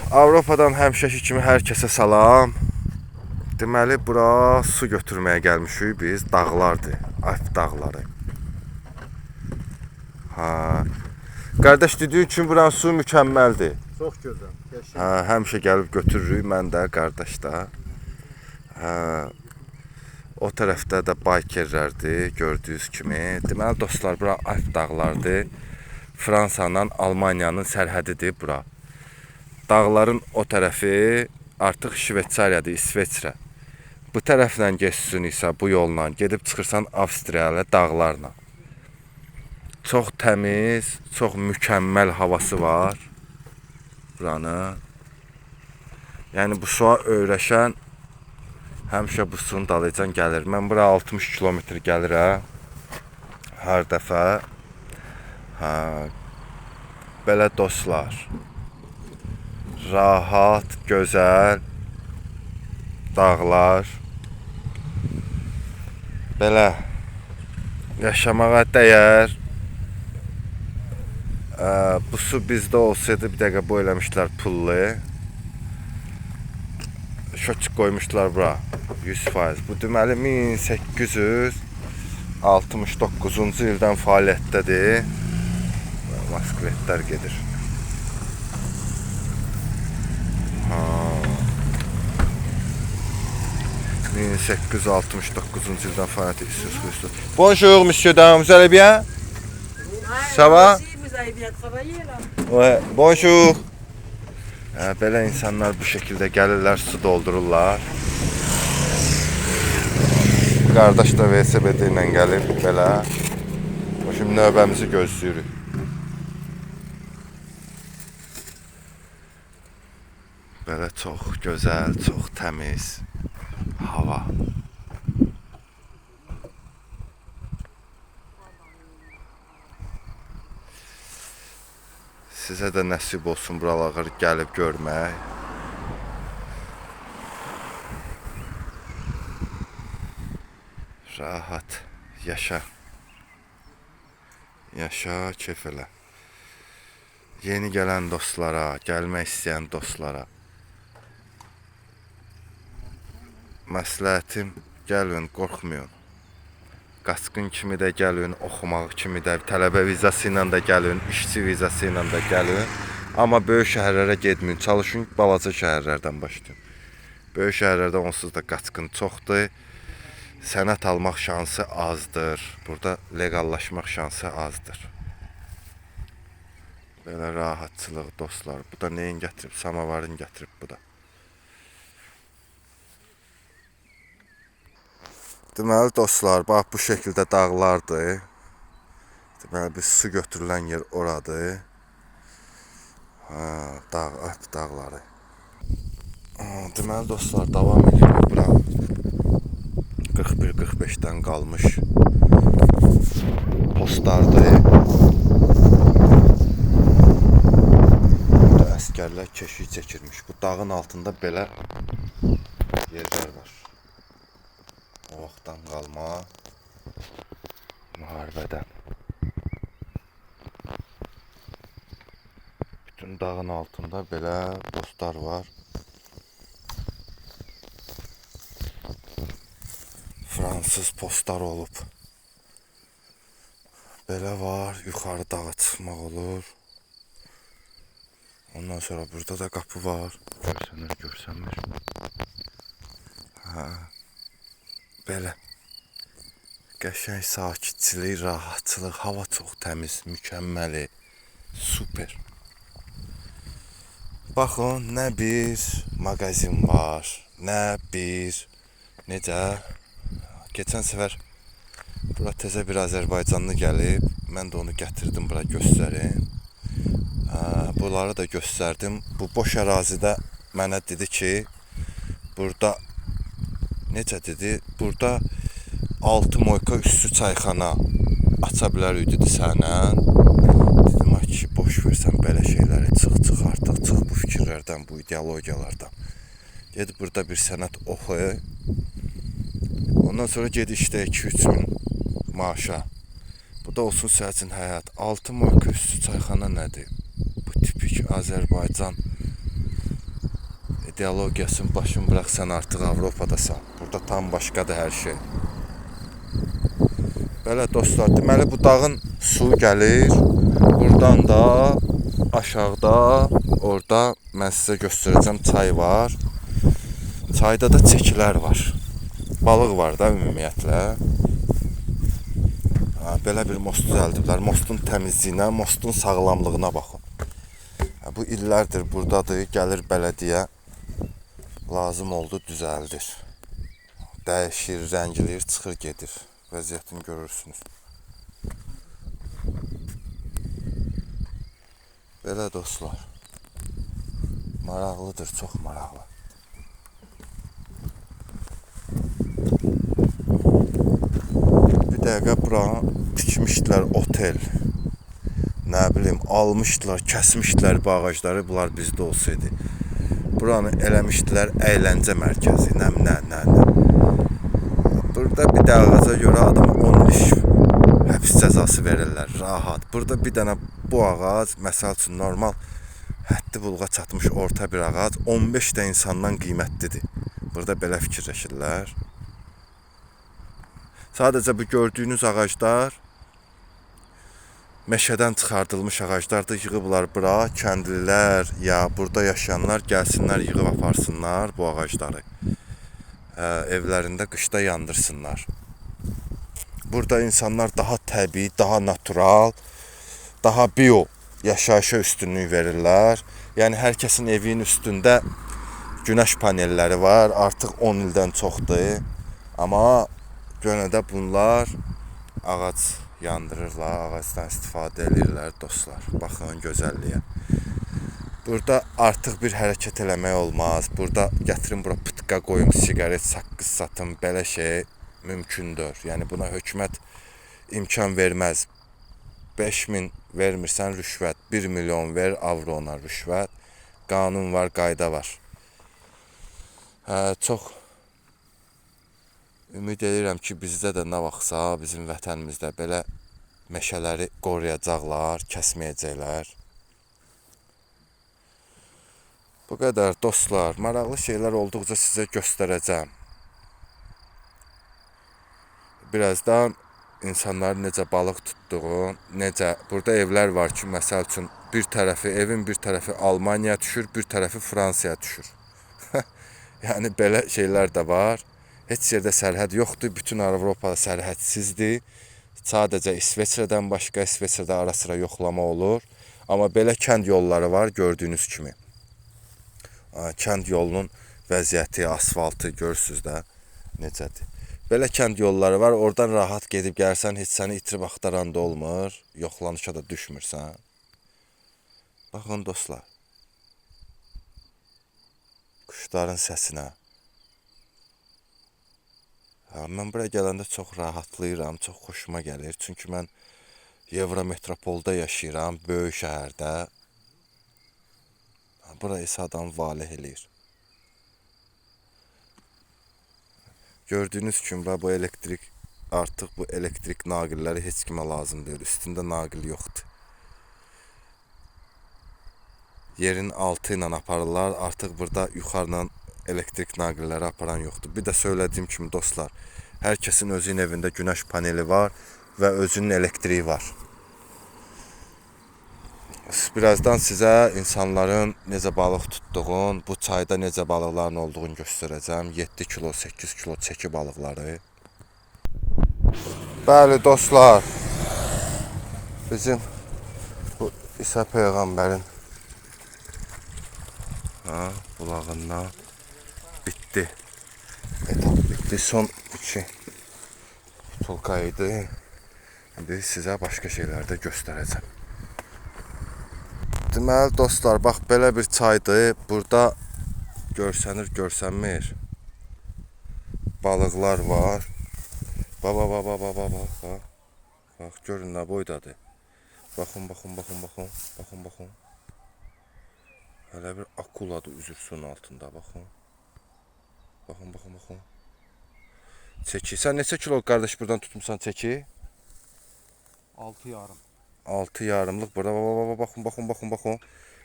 Avropadan həmişəki kimi hər kəsə salam. Deməli, bura su götürməyə gəlmişik biz. Dağlardır, Alp dağları. Ha. Qardaş, dediyin kimi buranın suyu mükəmməldir. Çox gözəl. Qəşəng. Hə, həmişə gəlib götürürük, mən də, qardaş da. Hə. O tərəfdə də baykerlərdir, gördüyünüz kimi. Deməli dostlar, bura Alp dağlarıdır. Fransa ilə Almaniyanın sərhədidir bura. Dağların o tərəfi artıq Şveytsariyadır, İsveçrə. Bu tərəflə getsin isə bu yolla gedib çıxırsan Avstriya ilə dağlarla. Çox təmiz, çox mükəmməl havası var buranın. Yəni bu suya öyrəşən həmişə bu suyun dalıcan gəlir. Mən bura 60 kilometr gəlirəm hər dəfə. Hə, belə dostlar. Rahat, gözəl dağlar. Belə yaşamağa dəyər. Bu su bizdə olsaydı bir dəqiqə bu eləmişdilər pullu. Şöçük qoymuşdular bura 100%. Bu deməli 1869-cu ildən fəaliyyətdədir. Moskvetlər gedir. Ha. 1869-cu ildən fəaliyyətə üstü. Bonjour monsieur dame, vous allez bien? Ça va? Vous avez bien travaillé là. Ouais, bonjour. Hə, belə insanlar bu şəkildə gəlirlər, su doldururlar. Qardaş da velosipedi ilə gəlib belə. Şimdi növbəmizi gözləyirik. Belə çox gözəl, çox təmiz hava. Sizə də nəsib olsun buraları gəlib görmək. Rahat yaşa. Yaşa, kef elə. Yeni gələn dostlara, gəlmək istəyən dostlara məsləhətim, gəlin, qorxmayın. Qaçqın kimi də gəlin, oxumaq kimi də, tələbə vizası ilə də gəlin, işçi vizası ilə də gəlin. Amma böyük şəhərlərə getməyin, çalışın balaca şəhərlərdən başlayın. Böyük şəhərlərdə onsuz da qaçqın çoxdur. Sənət almaq şansı azdır. Burada leqallaşmaq şansı azdır. Belə rahatçılıq dostlar. Bu da neyin gətirib? Samavarın gətirib bu da. Deməli dostlar, bax bu şəkildə dağlardır. Deməli bir su götürülən yer oradır. Ha, dağ, Alp dağları. Deməli dostlar, davam edirik bura. 41-45-dən qalmış postlardır. Burada əskərlər keşik çəkirmiş. Bu dağın altında belə yerlər var. O vaxtdan qalma müharibədən. Bütün dağın altında belə postlar var. Fransız postlar olub. Belə var, yuxarı dağa çıxmaq olur. Ondan sonra burada da qapı var. Görsənir, görsənmir. Hə. Belə. Qəşəng sakitçilik, rahatçılıq, hava çox təmiz, mükəmməli, super. Baxın, nə bir mağazin var, nə bir necə. Keçən səfər bura təzə bir Azərbaycanlı gəlib, mən də onu gətirdim bura göstərim. Bunları da göstərdim. Bu boş ərazidə mənə dedi ki, burada necə dedi? Burada 6 moyka üstü çayxana aça bilərik dedi sənə. Dedim ay kişi, boş ver sən belə şeyləri, çıx artıq, çıx bu fikirlərdən, bu ideologiyalardan. Get burada bir sənət oxu. Ondan sonra get işdə 2-3 min maaşa. Bu da olsun sənin üçün həyat. 6 moyka üstü çayxana nədir? Bu tipik Azərbaycan ideologiyasını başın bırax, sən artıq Avropadasan. Burada tam başqadır hər şey. Belə dostlar, deməli bu dağın suyu gəlir. Buradan da aşağıda, orada mən sizə göstərəcəm, çay var. Çayda da çəkilər var. Balıq var da ümumiyyətlə. Ha, belə bir most düzəldiblər. Mostun təmizliyinə, mostun sağlamlığına baxın. Ha, bu illərdir buradadır. Gəlir bələdiyyə lazım oldu düzəldir. Dəyişir, rəngləyir, çıxır, gedir. Vəziyyətini görürsünüz. Belə dostlar. Maraqlıdır, çox maraqlı. Bir dəqiqə buranı tikmişdilər otel. Nə bilim, almışdılar, kəsmişdilər bu ağacları, bunlar bizdə olsaydı. Buranı eləmişdilər əyləncə mərkəzi, nə. Burada bir də ağaca görə adama 10 il həbs cəzası verirlər, rahat. Burada bir dənə bu ağac, məsəl üçün normal həddi buluğa çatmış orta bir ağac 15 də insandan qiymətlidir. Burada belə fikirləşirlər. Sadəcə bu gördüyünüz ağaclar meşədən çıxardılmış ağaclardır. Yığıblar bura, kəndlilər ya burada yaşayanlar gəlsinlər, yığıb aparsınlar bu ağacları. Evlərində qışda yandırsınlar. Burada insanlar daha təbii, daha natural, daha bio yaşayışa üstünlük verirlər. Yəni hər kəsin evinin üstündə günəş panelləri var. Artıq 10 ildən çoxdur. Amma yenə də bunlar ağac yandırırlar, ağacdan istifadə edirlər dostlar. Baxın gözəlliyə. Burada artıq bir hərəkət eləmək olmaz. Burada gətirin bura pıtqa qoyum, siqaret, saqqız satım, belə şey mümkündür. Yəni buna hökumət imkan verməz. 5000 vermirsən rüşvət, 1 milyon ver avrona rüşvət. Qanun var, qayda var. Çox ümid edirəm ki, bizdə də nə vaxtsa bizim vətənimizdə belə meşələri qoruyacaqlar, kəsməyəcəklər. Bu qədər dostlar. Maraqlı şeylər olduqca sizə göstərəcəm. Birazdan insanların necə balıq tutduğu, necə burada evlər var ki, məsəl üçün bir tərəfi evin bir tərəfi Almaniyaya düşür, bir tərəfi Fransaya düşür. Yəni belə şeylər də var. Heç yerdə sərhəd yoxdur. Bütün Avropa sərhədsizdir. Sadəcə İsveçrədən başqa, İsveçrədə ara sıra yoxlama olur. Amma belə kənd yolları var gördüyünüz kimi. Kənd yolunun vəziyyəti, asfaltı görürsünüz də necədir. Belə kənd yolları var. Oradan rahat gedib gəlsən, heç səni itirib axtaran da olmur. Yoxlanışa da düşmürsən. Baxın dostlar. Quşların səsinə. Mən buraya gələndə çox rahatlayıram, çox xoşuma gəlir. Çünki mən Evrometropolda yaşayıram, böyük şəhərdə. Bura isə adam valeh eləyir. Gördüyünüz kimi bu elektrik, artıq bu elektrik naqilləri heç kimə lazım deyil. Üstündə naqil yoxdur. Yerin altı ilə aparırlar. Artıq burada yuxarıdan elektrik naqilləri aparan yoxdur. Bir də söylədiyim kimi dostlar, hər kəsin özünün evində günəş paneli var və özünün elektriği var. Birazdan sizə insanların necə balıq tutduğunu, bu çayda necə balıqların olduğunu göstərəcəm. 7 kilo, 8 kilo çəki balıqları. Bəli dostlar, bizim bu İsa Peyğəmbərin bulağından bitdi. Etap bitdi. Son 2 butulka idi. İndi sizə başqa şeylər də göstərəcəm. Deməli dostlar, bax belə bir çaydır. Burada görsənir, görsənmir. Balıqlar var. Bax, bax, bax, bax, bax, bax, bax. Bax, görün nə boydadır. Baxın, baxın, baxın, baxın, baxın, baxın. Hələ bir akuladır üzür suyun altında, baxın. Baxın, baxın, baxın. Çəki. Sən neçə kilo qardaş buradan tutmusan çəki? 6,5. 6,5-lıq burada. Bax, bax, baxın, baxın, baxın, baxın.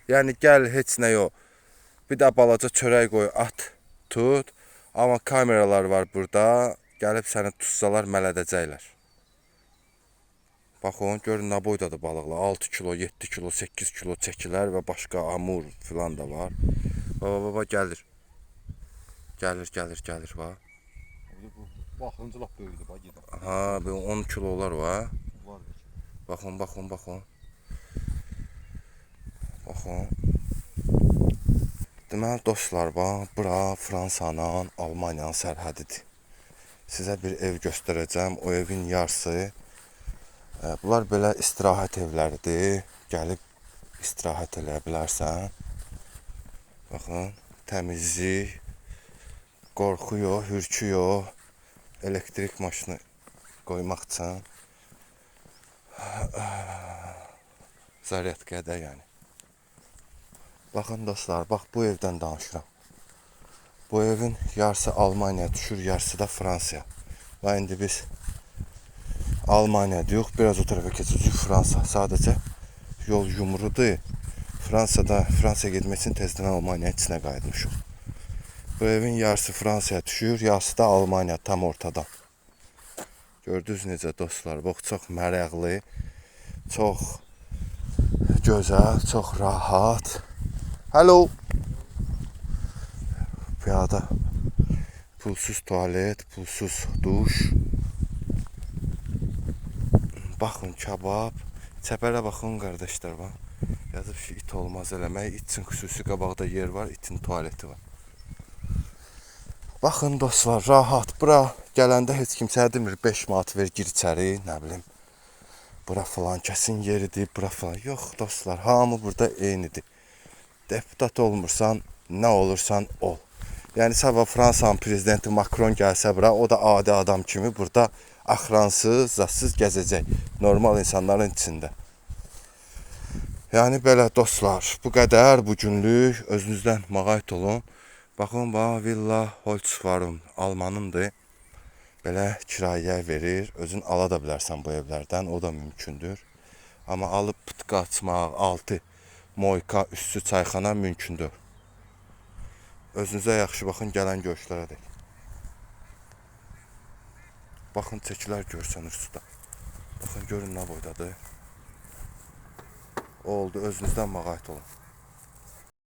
Yəni gəl heç nə yox. Bir də balaca çörək qoy, at, tut. Amma kameralar var burada. Gəlib səni tutsalar mələdəcəklər. Baxın, görün nə boydadır balıqlar. 6 kilo, 7 kilo, 8 kilo çəkilər və başqa amur filan da var. Baba, baba gəlir. Gəlir, gəlir, gəlir bax. Bu axırıncı lap böyüdü bax gedir. Ha, bu 10 kilo olar var. Var bəlkə. Baxın, baxın, baxın. Baxın. Deməli dostlar, bax, bura Fransanın, Almaniyanın sərhədidir. Sizə bir ev göstərəcəm. O evin yarısı bunlar belə istirahət evləridir. Gəlib istirahət eləyə bilərsən. Baxın, təmizlik, qorxu yox, hürkü yox. Elektrik maşını qoymaq üçün. Zaryadkaya da yəni. Baxın dostlar, bax bu evdən danışıram. Bu evin yarısı Almaniya düşür, yarısı da Fransiya. Və indi biz Almaniya deyirik, biraz o tərəfə keçəcəyik Fransa. Sadəcə yol yumrudur. Fransaya getmək üçün tezdən Almaniya içinə qayıtmışıq. Bu evin yarısı Fransaya düşür, yarısı da Almaniya tam ortadan. Gördünüz necə dostlar, bax çox məraqlı, çox gözəl, çox rahat. Hello. Piyada. Pulsuz tualet, pulsuz duş. Baxın kabab. Çəpərə baxın qardaşlar bax. Yazıb ki, it olmaz eləmək. İt üçün xüsusi qabaqda yer var, itin tualeti var. Baxın dostlar, rahat. Bura gələndə heç kimsə demir 5 manat ver gir içəri, nə bilim. Bura filan kəsin yeridir, bura filan. Yox dostlar, hamı burada eynidir. Deputat olmursan, nə olursan ol. Yəni sabah Fransanın prezidenti Macron gəlsə bura, o da adi adam kimi burada axransız, zatsız gəzəcək. Normal insanların içində. Yəni belə dostlar, bu qədər bu günlük. Özünüzdən maqayt olun. Baxın, bax Villa Holzfarum Almanındır. Belə kirayəyə verir. Özün ala da bilərsən bu evlərdən, o da mümkündür. Amma alıb pıtqa açmaq, altı moyka, üstü çayxana mümkündür. Özünüzə yaxşı baxın, gələn görüşlərə dək. Baxın, çəkilər görsənir suda. Baxın, görün nə boydadır. Oldu, özünüzdən maqayt olun.